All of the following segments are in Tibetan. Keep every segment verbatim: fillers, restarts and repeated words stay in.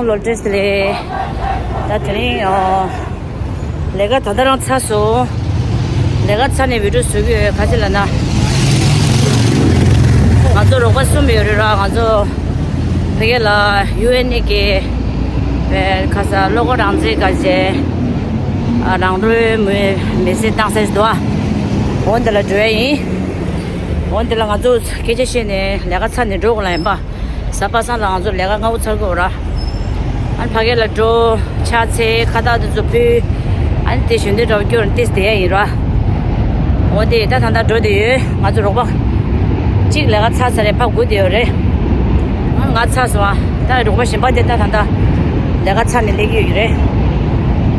ལོ་ཏྲེས་ལེ། ད་དེ་རིང་ཨོ། ལས་ཀ་ད་ལྟ་རང་ཚར་སོང་། ལས་ཀ་ཚར་ནས་བི་ཌིའོ་བཟོ་གི་ཡོད། ག་ཅི་ལབ་ན། ང་ཚོ་རོགས་པ་གསུམ་ཡོད་རེད་ར། ང་ཚོ་ཕ་གི་ལ་ཡུ་ཨེན་ཨི་གི་བའི་ཁ་ས་བློ་དགའ་རང་བཙན་དགའ་ཆེ། ཨ་རང་རོའི་མི་མི་སེར་བཏང་ས་ཞིག་འདུག་ཨ། འོ་འདི་ལ་འགྲོ་ཡ་ཡིན། འོ་འདི་ལ་ང་ཚོ་སྐད་ཆ་བཤད་ནས་ལས་ཀ་ཚར་ནས་འགྲོ་དགོས་ལ་ཡིན་པ། གཟའ་པ་སངས་ལ་ང་ཚོ་ལས་ཀ་སྔ་པོ་ཚར་དགོས་ར། ཨ་ནི་ཕ་གི་ལ་འགྲོ། ཕྱག་འཚལ། ཁ་བཏགས་དེ་ཚོ་ཕུལ། ཨ་ནི་དེ་ཞོན་དེ་འདྲ་བོ་སྐྱོར་ཏེ་བསྡད་ཡ་ཡིན་ར། འོ་དེ་ད་ད་ལྟ་འགྲོ་བསྡད་ཡོད། ང་ཚོ་རོགས་པ་གཅིག་ལས་ཀ་ཚར་ཚར་རེད། ཕར་སྒུག་བསྡད་ཡོད་རེད། ཨ་ང་ཚར་སོང་ཨ། ད་རོགས་པ་གཞན་པ་དེ་ད་ད་ལྟ་ལས་ཀ་ཚར་ནས་སླེབས་ཀྱི་ཡོད་ཀྱི་རེད།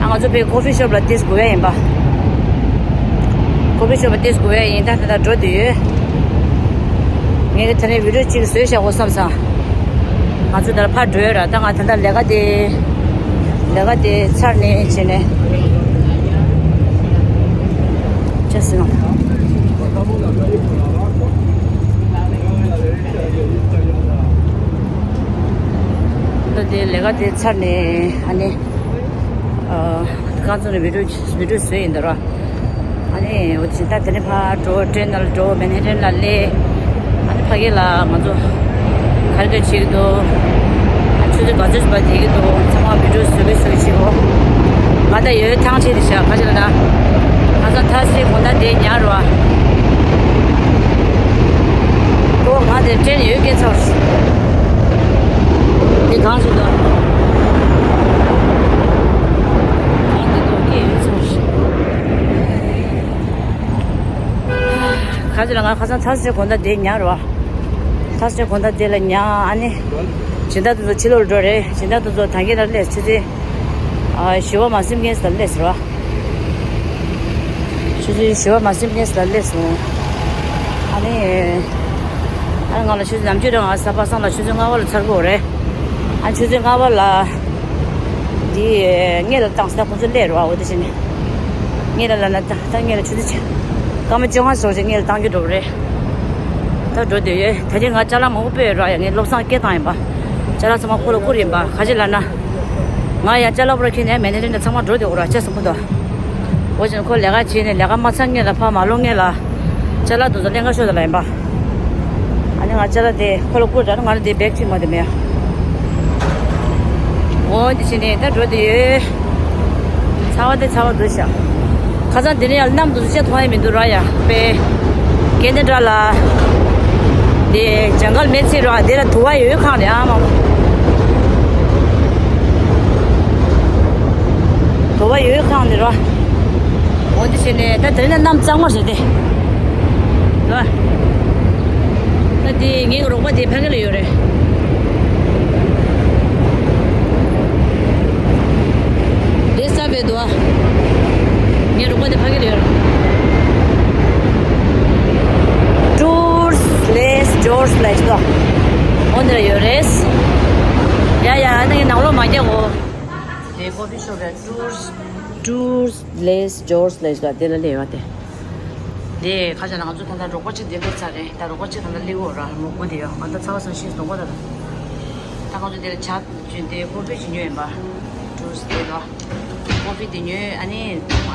ཨ་ང་ཚོ་ཕའི་ཀོ་ཕི་ཤོབ་ལ་ཏིས་སྒུག་ཡ་ཡིན་པ། ཀོ་ཕི་ཤོབ་ལ་ཏིས་སྒུག་ཡ་ཡིན། ད་ད་ད་འགྲོ་བསྡད་ཡོད། ངས་ད་ནས་བི་ཌིའོ་གཅིག་བཟོས་བཞག་གོ་བསམ་སོང་། ང་ཚོ་ད་ལ་ཕར་འགྲོ་ཡོད་ར། ད་ང་ད་ལྟ་ལས་ཀ་དེ་ལས་ཀ་དེ་ཚར་ནས་བྱས་ནས་ཅི་ཟེར་ན། ད་དེ་ལས་ཀ་དེ་ཚར་ནས་ཨ་ནི་ཨ་ཁང་ཚོ་ནས་བི་ཌིའོ་བི་ཌིའོ་བཟོས་ཡིན་ད་ར། ཨ་ནི་འོ་ཇི་ལྟར་དེ་ནས་ཕར་འགྲོ། ཊེན་ནང་ལ་འགྲོ། མན་ཧ་ཊན་ལ་སླེབས། ཨ་ནི་ཕ་གི་ལ་ང་ཚོ་ག་རེ་ག་རེ་བྱེད་ཀྱི་འདུག་ཨ་ཆུ་ཚོད་ག་ཚོད་བར་བསྡད་ཀྱི་འདུག་ཚང་མ་བི་ཌིའོ་བཟོ་གི་བཟོ་གི་བྱེད་དགོས། ང་ད་ཡོད་ཐང་ཆད་དེ་བཞག་ག་ཅི་ལ་ན། ཁ་སང་ཐ་སི་དགོང་དག་དེ་ཉར་རོ། ཨོ་ང་དེ་ཊེན་ཡོད་སྐད་ཚོར། དེ་གང་ཞིག་འདུག་ང་དེ་འདུག་སྐད་ཡོད་ཚོར། ག་ཅི་ལ་ང་ཁ་སང་ཐ་སི་དགོང་དག་དེ་ཉར་རོ། ཐ་སི་དགོང་དག་དེ་ལ་ཉར། ཨ་ནི་སྦྱིན་བདག་དེ་ཚོ་ཕྱི་ལོགས་འགྲོ་རེད། སྦྱིན་བདག་དེ་ཚོ་ད་གིན་ལ་སླེབས། ཆུ་ཚོད་ཨ་བཞི་པ་མ་ཟིན་ཁན་ལ་སླེབས་རོ། ཆུ་ཚོད་བཞི་པ་མ་ཟིན་ཁན་ལ་སླེབས་སོང་། ཨ་ནི་ཨ་ནི་ང་ལ་ཆུ་ཚོད་ནམ་རྒྱུན་རང་ཨ་གཟའ་པ་སངས་ལ་ཆུ་ཚོད་ལྔ་པ་ལ་ཚར་དགོས་རེད། ཨ་ཆུ་ཚོད་ལྔ་པ་ལ། འདི་སྔས་ལ་བཏང་ས་ཁོང་ཚོ་སླེབས་རོགས། འོ་དེ་བྱས་ནས་སྔས་ལ་ལབ་ན་ད་ད་སྔས་ལ་ཆུ་ཚོད་ཆ་སྐར་མ་བཅོ་ལྔ་སོགས་ཅིག་སྔས་ལ་བཏང་རྒྱུ་འགྲོ་གི་རེད། ད་འགྲོ་བསྡད་ཡོད། ད་ཅི་ང་ཅ་ལག་མང་པོ་སྤོས་རོགས་ཡ། ངས་བློ་བཟང་སྐད་བཏང་ཡིན་པ། ཅ་ལག་ཚང་མ་ཁོ་ལ་བསྐུར་ཡིན་པ། ག་ཅི་ལབ་ན། ང་ཡང་ཅ་ལག་པོ་ར་ཁྱེར་ནས་མེ་ནེ་ཏན་ཚང་མ་འགྲོ་བསྡད་དགོས་ར་ཅེས་གསུངས་པ་འདུག་འོ་བྱས་ནས་ཁོ་ལས་ཀ་བྱས་ནས་ལས་ཀ་མ་ཚར་སྔས་ལ་ཕར་མ་ལོག་སྔས་ལ། ཅ་ལག་དེ་ཚོ་ལེན་ག་ཤོག་ད་ལབ་ཡིན་པ། ཨ་ནི་ང་ཅ་ལག་དེ་ཁོ་ལ་བསྐུར་དྲ་ང་ལ་དེ་བེག་ཅིག་མ་དེ་མེད། འོ་དེ་བྱས་ནས་ད་འགྲོ་དེ་ཡོད། ཚ་བ་དེ་ཚ་བ་འདུག་ཤག་ཁ་སང་དེ་ནས་ཡང་གནམ་དུ་ཅི་མཐོང་ཡ་མི་འདུག་ར་ཡ། པེ་ཀེ་ནེ་ཌ་ལ་དེ་ཇང་གལ་མེད་ཚེ་ར་དེ་ལ་དུ་བ་ཡོད་ཁང་རེད་ཨ་མ། དུ་བ་ཡོད་ཁང་དེ་ར། འོ་འདི་བྱས་ནས་ད་དེ་རིང་ན་གནམ་གཙང་མ་རེད་དེ། ར། ད་དེ་ངའི་རོགས་པ་དེ་ཕ་གི་ལ་ཡོད་རེད། དེ་ས་བའི་དུ་བ། ངའི་རོགས་པ་དེ་ཕ་གི་ལ་ཡོད་རེད། ཊུར་སི་ལེས་ཇོར་སི་ལེས་དོ། འོ་འདི་ལ་ཡོད་རེད། ཡ་ཡ་ཨ་ནི་ནང་ལོགས་མ་རྒྱག་གོ། དེ་ཀོ་ཕི་ཤོབ་རེད། ཊུར་སི་ཊུར་སི་ལེས་ཇོར་སི་ལེས་དོ་དེ་ལ་སླེབས་ཡོད་དེ། དེ་ཁ་ཤས་ལ་ང་ཚོ་ད་ལྟ་རོགས་པ་གཅིག་དེ་སླེབས་ཚར་རེད། ད་རོགས་པ་གཅིག་ད་ལྟ་སླེབས་ཡོད་ར། མོ་སྒུག་བསྡད་ཡོད། ང་ད་ཚ་བ་ཟ་ཤེས་སོང་གོ་ད། ད་ང་ཚོ་དེ་ལ་ཇ་བྱིན་ཏེ་ཀོ་ཕི་ཞིག་ཉོས་ཡིན་པ། ཊུར་སི་དེ་ལ་ཀོ་ཕི་དེ་ཉོས། ཨ་ནི་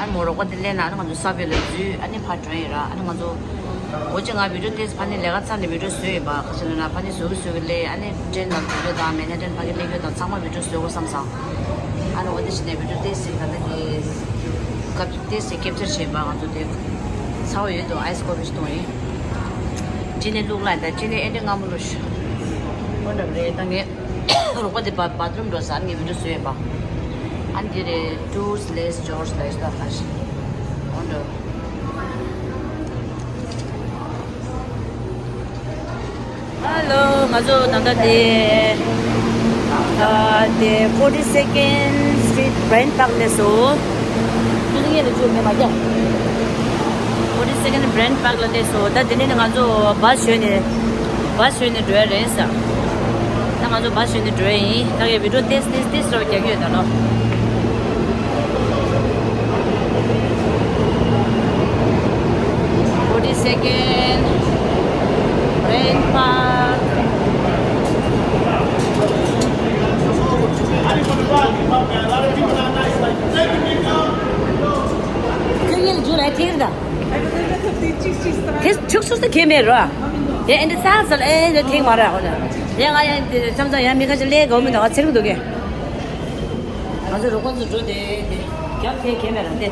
ཨ་མོ་རོགས་པ་དེ་སླེབས་ན་ཨ་ནི་ང་ཚོ་ས་བེ་ལ་འཛུལ། ཨ་ནི་ཕར་འགྲོ་ཡིན་ར། ཨ་ནི་ང་ཚོ་འོ་ཅི་ང་བི་ཌིའོ་དེ་ཕ་ནི་ལས་ཀ་ཚར་ནས་བི་ཌིའོ་བཟོས་ཡིན་པ། ཁ་ཤས་ལ་ན་ཕ་ནི་བཟོ་གི་བཟོ་གི་སླེབས། ཨ་ནི་ཊེན་ནང་འགྲོ་རྒྱུ་དང་མན་ཧ་ཊན་ཕ་གི་སླེབས་རྒྱུ་དང་ཚང་མ་བི་ཌིའོ་བཟོ་དགོས་བསམ་སོང་། ཨ་ནི་འོ་དེ་བྱས་ནས་བི་ཌིའོ་དེ་སི་ད་ལྟ་དེ་སྐབས་དེ་སི་ཀེབ་ཅར་བྱས་པ་ང་ཚོ་དེ་ཚ་བོ་ཡོད་དོ། ཨའི་སི་ཀོ་ཕི་ཞིག་བཏུང་ཡིན། ཅི་ནས་བླུགས་ལ་ད་ཅི་ནས་ཨེ་འདྲ་སྔ་མོ་བླུགས་ཤོག་འོ་འདྲ་རེད། ད་ངས་རོགས་པ་དེ་བ་བ་ཐི་རུམ་འགྲོ་ས་ངས་བི་ཌིའོ་བཟོས་ཡོད་པ། ཨ་ནི་དེ་རེད། ཊུར་སི་ལེས་ཇོར་སི་ལེས་ད་ཁ་ཤས་འོ་འདྲ། ཧ་ལོ། ང་ཚོ་ད་ལྟ་དེ་ཨ་དེ་ཕོར་ཊི་སེ་ཀེན་སི་ཊི་རིཊ་བྷི་རན་ཌི་པཱརྐ་སླེབས་སོང་། ཆུ་ཚོད་ལྔ་ལ་ཚུར་མེད་མ་རྒྱག་ཕོར་ཊི་སེ་ཀེན་སི་ཊི་རིཊ་བྷི་རན་ཌི་པཱརྐ་ལ་སླེབས་སོང་། ད་དེ་ནས་ང་ཚོ་བཱ་སི་ཞོན་ནས་བཱ་སི་ཞོན་ནས་འགྲོ་ཡ་རེད་ས། ད་ང་ཚོ་བཱ་སི་ཞོན་ནས་འགྲོ་ཡ་ཡིན། ད་གའི་བི་ཌིའོ་ཏེས་ཏེས་ཏེས་རོ་རྒྱག་གི་ཡོད་ད་ལོ། ཕོར་ཊི་སེ་ཀེན་སི་ཊི་རིཊ་བྷི་རན་ཌི་པཱརྐ། ཁྱོད་ཉིད་ལ་འཇུ་ལ་ཐེངས་རེ་ད། དེ་ཆུག་ཆུག་ཏུ་ཁེལ་མེད་རོ། དེ་ཨེ་འདི་ཚང་ཚལ་ཨེ་འདི་ཐེངས་མ་ར་ཧོ་ན། ཡ་ང་ཡ་འདི་མཚམས་མཚམས་ཡ་མི་ཁ་ཅིག་ལས་གོ་མི་འདུག་ང་ཚེ་རིང་འདུག་གས། ང་ཚོ་རུ་ཁོ་ཚོ་འགྲོ་དེ་དེ་རྒྱབ་ཁེལ་ཁེལ་མེད་ར་དེ།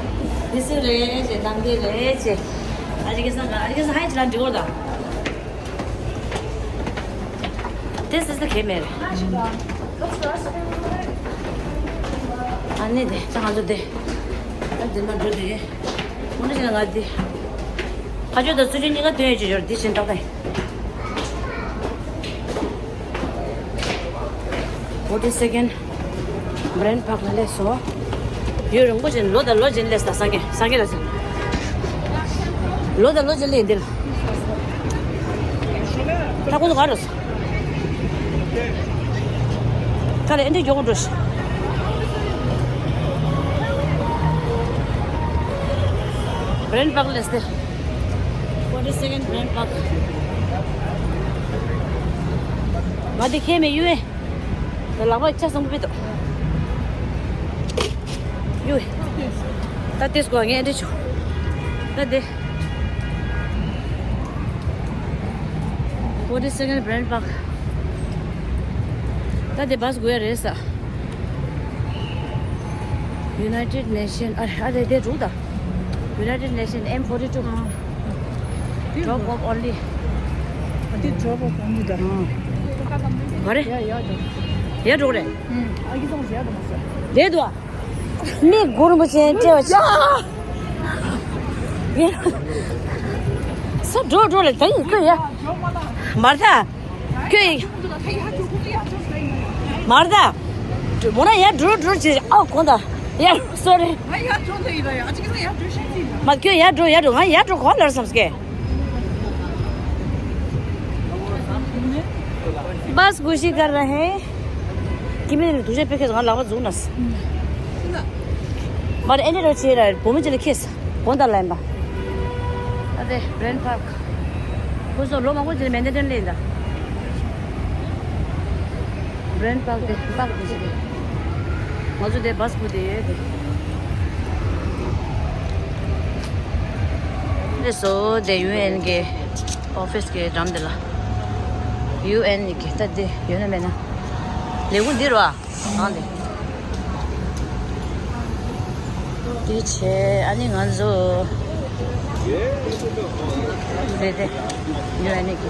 དེ་སི་རེད་ཅེ་དམ་དེ་རེད་ཅེ། ཨ་རི་ཀེ་སང་ཨ་རི་ཀེ་སང་ཧའི་ཅི་ལ་འགྲིག་གོ་ད། དེ་སི་སི་ཁེལ་མེད་རེད། ཨ་ནི་དེ་ཚང་ང་ཚོ་དེ། ཨ་དེ་མ་འགྲོ་དེ། ཁོང་ཁྲོ་ཞིག་ང་དེ། ཁ་ཆོས་དང་ཚུལ་ཁྲིམས་གཉིས་ཀ་དོན་ཡོད་ཅེས་ཡོད་འདི་བཞིན་བཏགས་ཏེ། forty second Bryant Park ལ་སླེབས་སོང་། ཡུན་རིང་པོ་ཅིག་ལོ་དང་ལོ་ཅིག་སླེབས་ས་སངས་རྒྱས་སངས་རྒྱས་ལ་ཟེར། ལོ་དང་ལོ་ཅིག་སླེབས་འདི་ལ། ད་ཁོང་ཚོ་ག་རེ་རེད། ཁ་ལ་ཨེ་འདྲ་མགྱོགས་པོ་འགྲོ་ཤག Bryant Park ལ་སླེབས་ཏེ། forty second Bryant Park ང་དེ་ཁྱེད་མེད་ཡུལ་ཨེ། ད་ལག་པ་ཆ་སང་པོ་པེ་ཏོ། ཡུལ་ཨེ། ད་ཏེས་གོ་ངས་ཨེ་འདྲ་ཆུ། ད་དེ། forty second Bryant Park ད་དེ་བཱས་དགོས་ཡ་རེད་ས། United Nation ཨ་ཨ་རེ་དེ་འདུག་ད། United Nation M forty two drop off only. ཨ་དེ་drop off only ད། ག་རེ། ཡ་ཡ་ད། ཡ་འགྲོ་རེད། ཨ་གི་སང་ཟེར་ཡ་ད་མ་ཟེར། རེད་དོ། མི་གུ་རུ་མོ་ཆེན་སྤྲེལ་བ་ཆེ། ས་འགྲོ་འགྲོ་ལེ་ད་ཡིན་ཁོ་ཡ། མར་ད། ཁྱོད་ཡིན། མར་ད། མོ་ན་ཡ་འགྲོ་འགྲོ་ཆེ་ཨ་གོང་ད། ཡ་སོ་རི། མ་ཁྱོད་ཡ་འགྲོ་ཡ་འགྲོ་ང་ཡ་འགྲོ་གོ་ལར་སམ་སྐད། बस कोशिश कर रहे हैं। ཀི་མི་ནི་དུ་ཞེ་པེ་ཁེ་ང་ལག་པ་འཛུགས་ན། མར་ཨེ་ནི་རོ་ཆེ་ར་བོ་མི་ཅི་ལ་ཁེས་གོང་ད་ལན་པ། ཨ་དེ་Bryant Park ཁོ་ཚོ་ལོ་མང་པོ་ཅི་ལ་མེན་ཏན་ལེན་ད། Bryant Park དེ་པག་དེ་ཞིག་ང་ཚོ་དེ་བཱས་ཁུ་དེ་ཡོད་དེ། དེ་སོ་དེ་ཡུ་ཨེན་གི་ཨོ་ཕིས་གི་འགྲམ་དེ་ལ། ཡུ་ཨེན་གི་ད་དེ་ཡོད་ན་མེད་ན། ལས་ཁུངས་འདི་རུ་ཨ། ཨང་དེ། དེ་བྱས་ཨ་ནི་ང་ཚོ། རེད་དེ། ཡུ་ཨེན་ཨེ་གི་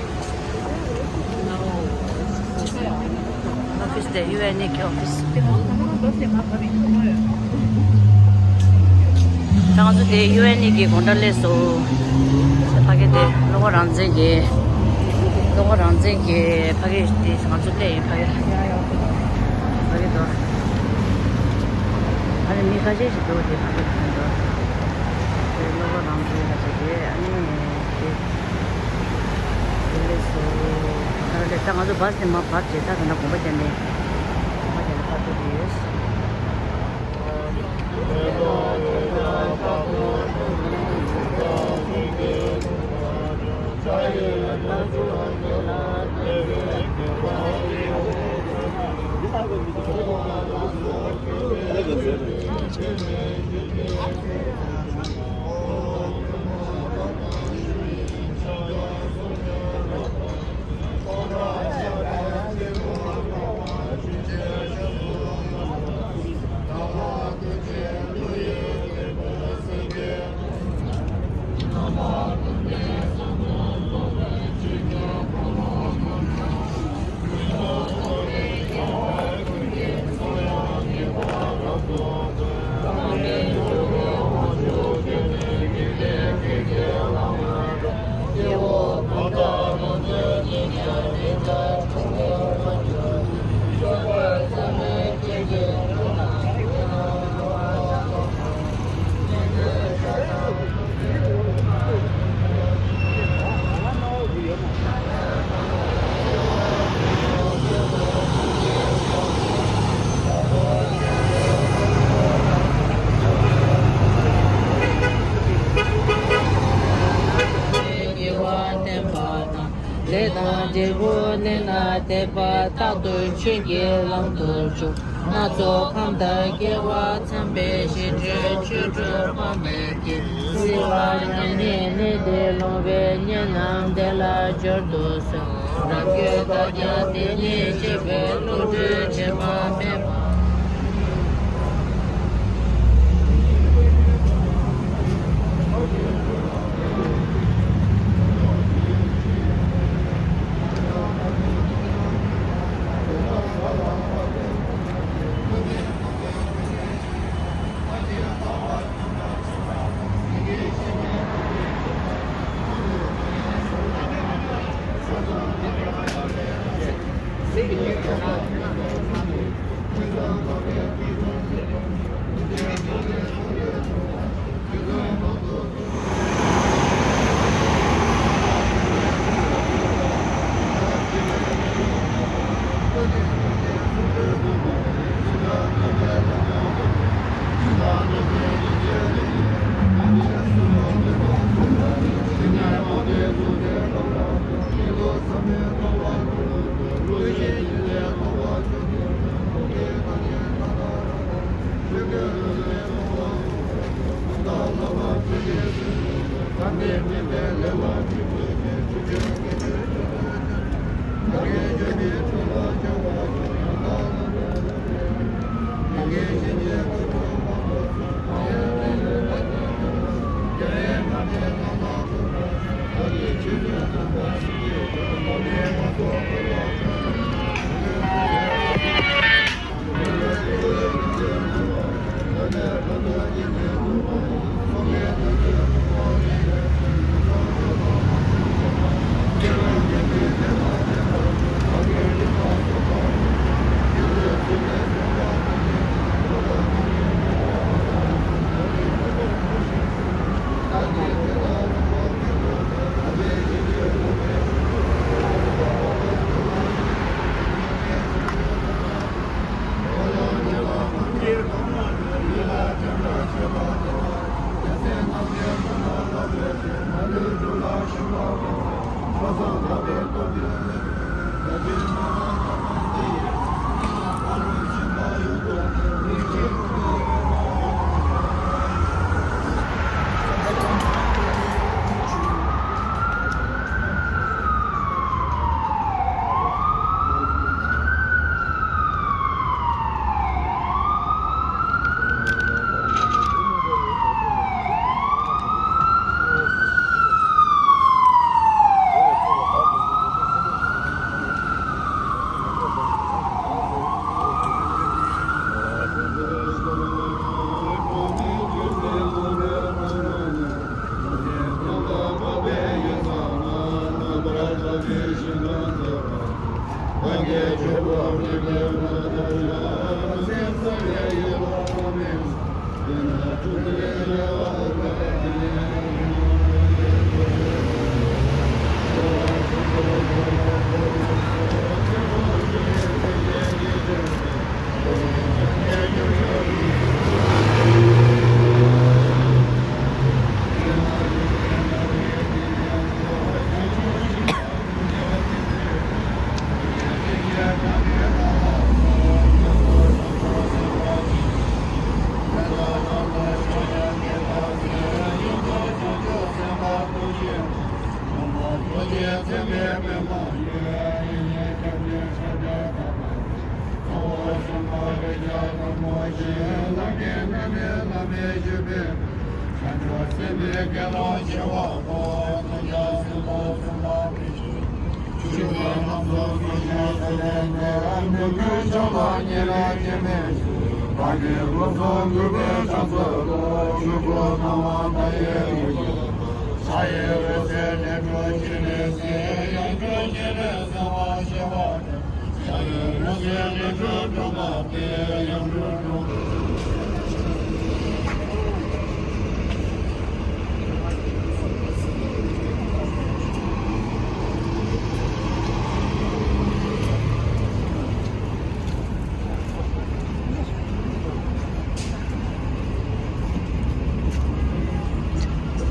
ཨོ་ཕིས་དེ་ཡུ་ཨེན་ཨེ་གི་ཨོ་ཕིས། ད་ང་ཚོ་དེ་ཡུ་ཨེན་ཨེ་གི་དགོང་དྲོ་སླེབས་སོང་། ཕ་གི་དེ་བློ་དགའ་རང་བཙན་གྱི། བློ་དགའ་རང་བཙན་གྱི་ཕ་གི་དེ་ང་ཚོ་སླེབས་ཡིན་ཕ་གི། ཕ་གི་དོ། ཨ་ནི་མི་ཁ་ཤས་ཤིག་འདུག་དེ་ཕ་གི་དོ། དེ་བློ་དགའ་རང་བཙན་ཁ་ཤས་དེ་ཨ་ནི་དེ། དེ་སླེབས་སོང་། ད་ལྟ་ང་ཚོ་བཱས་དེ་མར་བབས་རྗེས་ད་ད་ལྟ་དགོན་པ་དེ་ནས། དགོན་པ་དེ་ནས་ཕར་ཐུག་གི་ཡོད། དགེ་བ་བསྟེན་པ་དང་། ལས་དང་འབྲས་བུ་ལེན་ལ་དད་པ། རྟག་ཏུ་ཆོས་ཀྱི་ལམ་དུ་འཇུག་སྣ་ཚོགས་ཁམས་དང་སྐལ་བ་འཚམས་པའི་ཞི་ཁྲོའི་ཆོ་འཕྲུལ་དཔག་མེད་ཀྱིས། སྲིད་པ་མྱ་ངན་ལས་འདས་ལོང་བའི་གཉེན་རྣམས་བདེ་ལ་སྦྱོར་དུ་གསོལ། རབ་འཁོད་བདག་ཀྱང་དེ་ཉིད་གཤེགས་པའི་བློ་གྲོས་དྲན་པ་མེད་པ།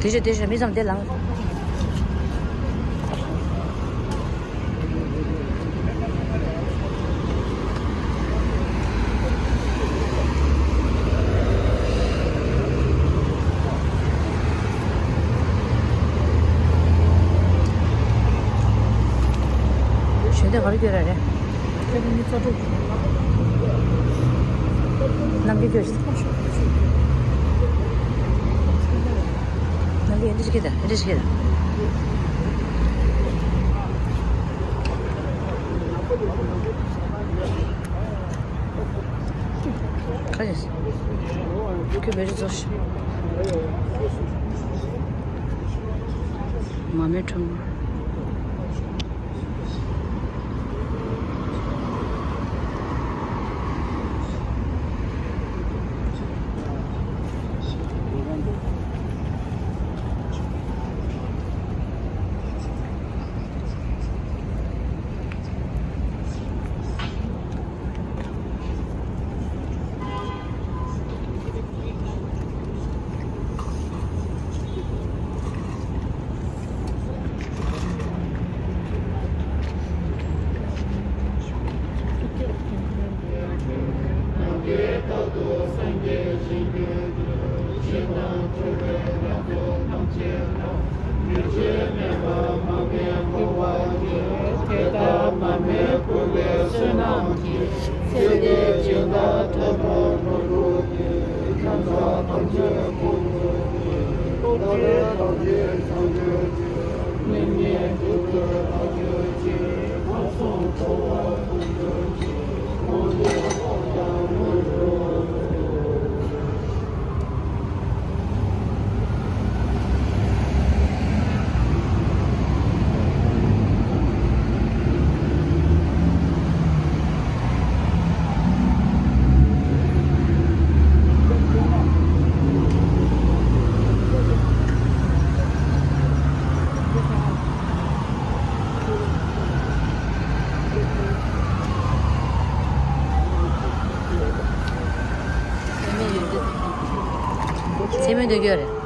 དེ་བཞིན་དེ་བཞིན་མི་ཙམ་དེ་ལངས། ཁྱོད་ར་རེད། ཁྱོད་ནི་རྩ་དྲུག་ནམ་རྒྱུན་ཁྱོད་ཤི། ནམ་རྒྱུན་འདི་ཞིག་གིས་ད་འདི་ཞིག་གིས་ད། ཁ་ཅིག་ཁྱོད་བེ་རི་ཚོ་ཤི། མ་མེད་ཁྲོམ། མཚན་མོ་འདོན་རྒྱུ་རེད།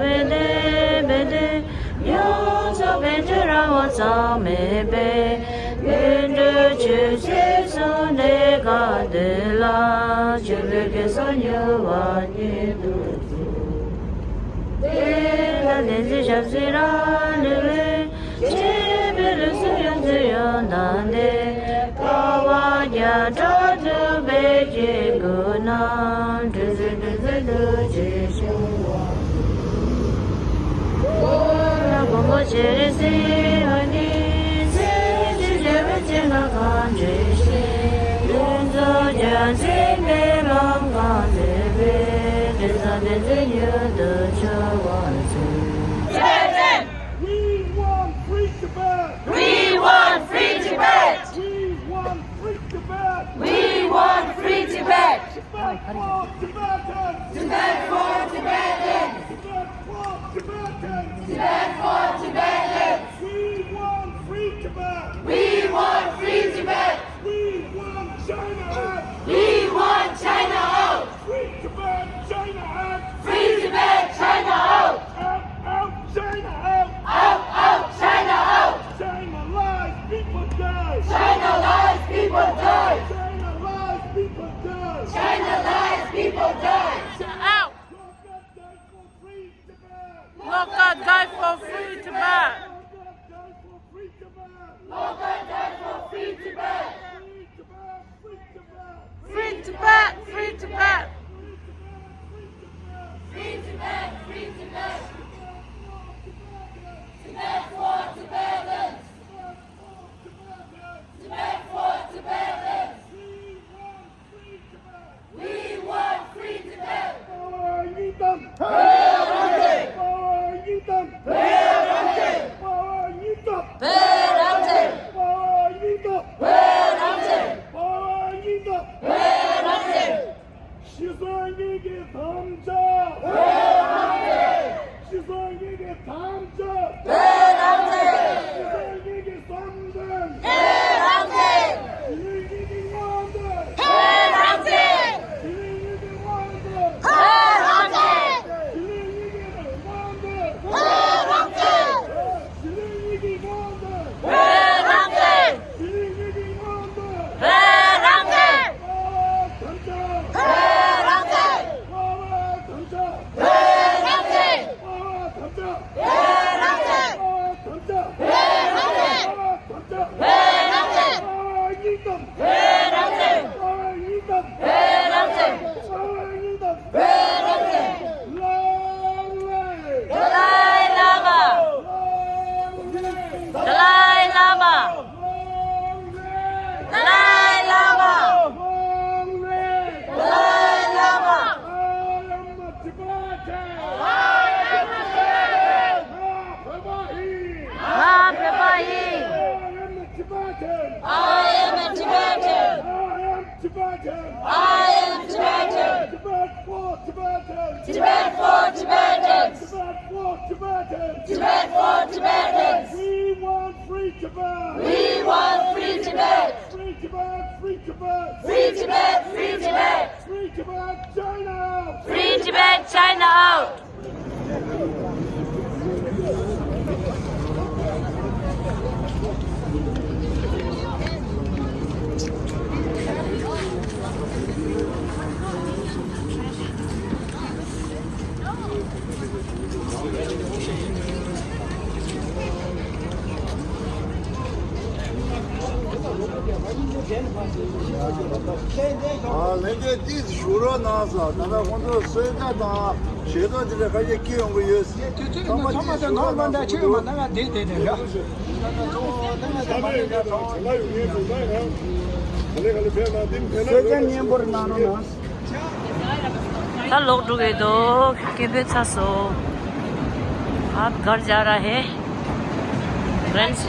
བེ་དེ་བེ་དེ། ཡོངས་སུ་ཕན་ཕྱིར་རང་དབང་ཚང་མས་འབད། ཡིད་འགྲོ་ཆོས་སྲིད་གསུམ་གནས་གང་དུ་ལ། ཆོས་འཕེལ་གེ་སར་མྱུར་བར་མཉེས་དུ་གསོལ། དེ་ལ་བསྟན་འཛིན་ཞབས་སྲིད་རང་ལུས་ལས། སྐྱེས་པའི་ལུས་སུ་ཡང་ཚུལ་ཡང་དང་ལྡན། དཀའ་བ་བརྒྱ་ཕྲག་ཐུབ་པའི་སྐྱེ་དགུ་རྣམས། དྲིན་ཆེན་དྲིན་ཆེན་ཐུགས་རྗེ་ཆེ། མགོན་པོ་སྤྱན་རས་གཟིགས་ལ་ནི། སྲས་བཅས་རྒྱལ་བའི་སྤྱན་སྔར་གང་འདྲེན་ཞིང་། ཀུན་རྫོབ་རྒྱལ་སྲས་གནས་ལམ་གང་མཛད་པའི། དེང་སང་བསྟན་འཛིན་མྱུར་དུ་འཆར་བར་མཛོད། We want free Tibet! We want free Tibet! We want free Tibet! We want free Tibet! Tibet for Tibetans! Tibet for Tibetans! Tibet for Tibetans! Tibet for Tibetans! We want free Tibet! We want free Tibet! We want China out! We want China out! Free Tibet, China out! Free Tibet, China out! Out, out, China out! Out, out, China out! China lies, people die! China lies, people die! China lies, people die! China lies, people die! Out! Locust died for free Tibet! Locust died for free Tibet! Locust died for free Tibet! Locust died for free Tibet! Free Tibet! Free Tibet! Free Tibet! Free Tibet! Free Tibet! Free Tibet! Tibet for Tibetans! Tibet for Tibetans! We want free Tibet! We want free Tibet! ཤི་སོང་མཁན་གྱི་དམ་བཅའ། ཤི་སོང་མཁན་གྱི་དམ་བཅའ། ཤི་སོང་མཁན་གྱི་བསམ་དོན། ཤི་སོང་མཁན་གྱི་མངོན་འདོད། ཤི་སོང་མཁན་གྱི་མངོན་འདོད། ཤི་སོང་མཁན་གྱི་མངོན་འདོད། ཤི་སོང་མཁན་གྱི་མངོན་འདོད། ཤི་སོང་མཁན་གྱི་མངོན་འདོད། ཤི་སོང་མཁན་གྱི་མངོན་འདོད། Dalai Lama! Long live! Dalai Lama! Long live! Dalai Lama! Long live! Dalai Lama! I am a Tibetan! I am a Tibetan! ང་བོད་པ་ཡིན། ང་བོད་པ་ཡིན། I am a Tibetan! I am a Tibetan! I am Tibetan! I am Tibetan! Tibet for Tibetans! Tibet for Tibetans! Tibet for Tibetans! Tibet for Tibetans! We want free Tibet! We want free Tibet! Free Tibet! Free Tibet! Free Tibet! Free Tibet! Free Tibet! China out! Free Tibet! China out! ཨ་ལྷན་རྒྱས་ཏོག་ཙམ་བཞུགས་རོགས་གནང་ཟེར། ད་ལྟ་ཁོང་ཚོ་གསོལ་ཇ་དང་ཞལ་ཏོག་དེ་འདྲ་ཁ་ཤས་འཁྱེར་ཡོང་གི་ཡོད། དུས་ཚོད་ཚང་མ་ནང་ལ་མ་འདྲ་ཆེ་ཡོད་མ་ད་ང་དེ་དེ་དེ་འདྲ། གསོལ་ཇ་སྙན་པོར་གནང་རོགས་གནང་། ད་ལོག་འགྲོ་གི་འདུག་སྐད་འབོད་ཚར་སོང་། आप घर जा रहा है। Friends,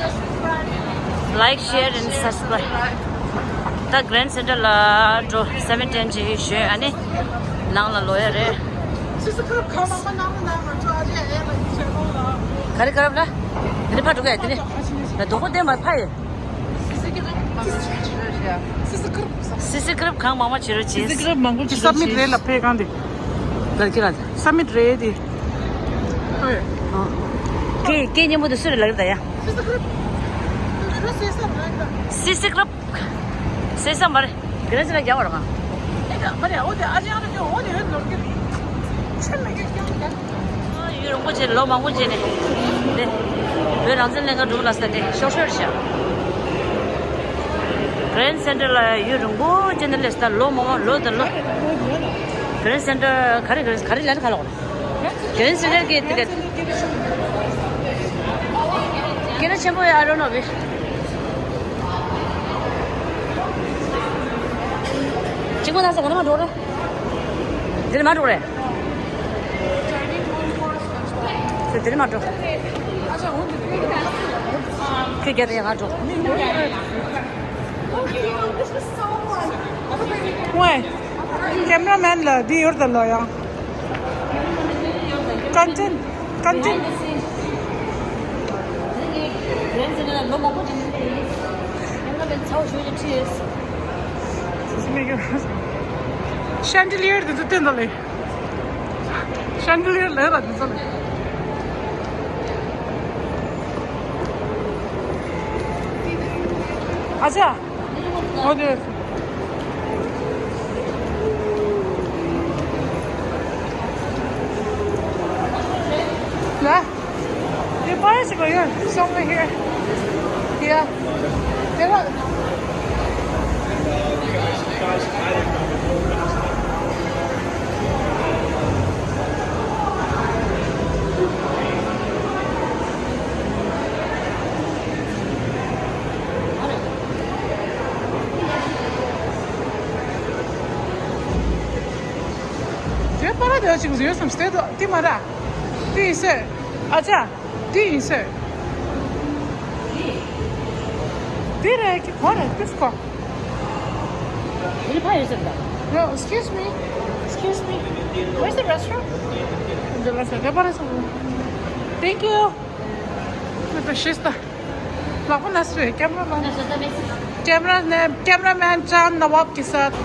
like, share and subscribe. ད་Grand Central ལ་འགྲོ། སེ་མི་ཊན་ཅིག་ཞོན། ཨ་ནི་ནང་ལ་ལོག་ཡ་རེད། ག་རེ་ག་རེ་ལ། དེ་ནི་ཕ་འགྲོ་ག་དེ་ནི་ལ་དོ་པོ་བསྟན་པར་ཕ་ཡི། སི་སི་ཀི་རབ་གང་མང་མང་བྱེད་རོགས་བྱེད། སི་སི་ཀི་རབ་མང་པོ་བྱེད་རོགས་བྱེད། སབ་མིཊ་རེད་ལ་ཕེ་གང་དེ། ལ་ཁྱེད་ལ། སབ་མིཊ་རེད་དེ། ཨ། ཁྱེད་ཁྱེད་མཉམ་པོ་དེ་སུ་རེད་ལབ་ཀྱི་ད་ཡ། སི་སི་ཀྲུབ། སི་སི་ཀྲུབ། སེ་ས་མ་རེད། ག་རེ་ཟེར་ན་རྒྱག་པ་རེད་མ། ཨེ་ད་མ་རེད། འོ་དེ་ཨ་ཅག་ནི་འོ་དེ་ཡོད་ནོར་གི་རེད། ཆེ་མེད་གི་རྒྱག་ཡ། ཡུན་རིང་པོ་བྱས་ལོ་མང་པོ་བྱས་ནས་དེ་བོད་རང་བཙན་ལྷན་ཁང་འགྲོ་ལ་ས་དེ་ཤོར་ཤོར་བྱ། བྷེ་རེན་སེན་ཊར་ལ་ཡུན་རིང་པོ་བྱས་ནས་སླེབས་ས། ལོ་མང་པོ་ལོ་དང་ལོ། བྷེ་རེན་སེན་ཊར་ག་རེ་ག་རེ་ག་རེ་ལབ་ན་ག་ལ་འོ། བྷེ་རེན་སེན་ཊར་གི་དེ་ག་སྐད་ཆ་ཆེན་པོ་ཡ། I don't know བི། གཅིག་པོ་ན་ས་ག་ན་མ་འགྲོ་རེད། དེ་ནི་མ་འགྲོ་རེད། དེ་ནི་མ་འགྲོ། ཁྱོད་རྒྱ་དེ་ཡང་ང་འགྲོ། ཝེ། ཀེམ་ར་མེན་ལ་འདི་ཡོད་ད་ལོ་ཡང་། Content, content. Chandelier དེ་ཚོ་བསྟན་ད་ལེ། Chandelier ལས་ར་དེ་ཚོ་ལེ། ཨ་ཅག་འོ་དེ། ལ། དེ་པར་ཞིག་ཡོད། Somewhere here. Yeah. དེ་ལ། དེ་པར་དེ་ཅིག་ཡོད་བསམ་སྟེ་དོ། དེ་མ་ར། དེ་ཡིན་ཟེར། ཨ་ཅག་དེ་ཡིན་ཟེར། དེ་རེད་ཀྱི་གོ་རེད་དེ་སྐོ། དེ་ཕ་ཡོད་ཟེར་ད། No, excuse me. Excuse me. Where's the restroom? འདི་ལ་ཟེར་དེ་པར་ཟེར། Thank you. ད་ཤེས་ད། ལག་པ་ན་སུའི་ཀེམ་ར་མན། ཀེམ་ར་མན། ཀེམ་ར་མན་ཅང་ནབ་ཀི་སཱཐ།